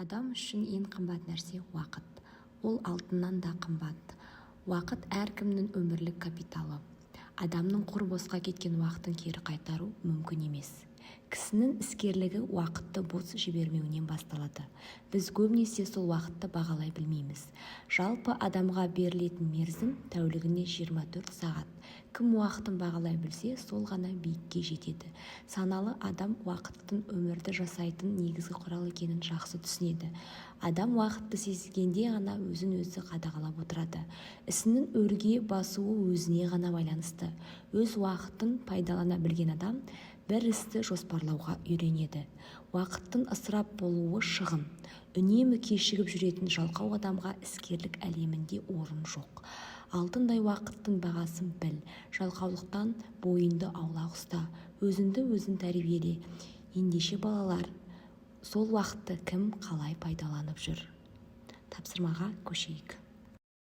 Адам үшін ең қымбат нәрсе – уақыт. Ол алтыннан да қымбат. Уақыт – әркімнің өмірлік капиталы. Адамның құр босқа кеткен уақытын кері қайтару мүмкін емес. Кісінің іскерлігі уақытты бос жібермеуінен басталады. Біз көбінесе сол уақытты бағалай білмейміз. Жалпы адамға берілетін мерзім – тәулігіне 24 сағат. Кім уақытын бағалай білсе, сол ғана биікке жетеді. Саналы адам уақыттың өмірді жасайтын негізгі құрал екенін жақсы түсінеді. Адам уақытты сезгенде ғана өзін-өзі қадағалап отырады. Ісінің өрге басуы өзіне ғана байланысты. Өз уақытын пайдалана білген адам бір істі жоспарлауға үйренеді. Уақыттың ысырап болуы – шығын. Үнемі кешігіп жүретін жалқау адамға іскерлік әлемінде орын жоқ. Алтындай уақыттың бағасын біл, жалқаулықтан бойыңды аулақ ұста, өзіңді-өзің тәрбиеле. Ендеше, балалар, сол уақытты кім қалай пайдаланып жүр? Тапсырмаға көшейік.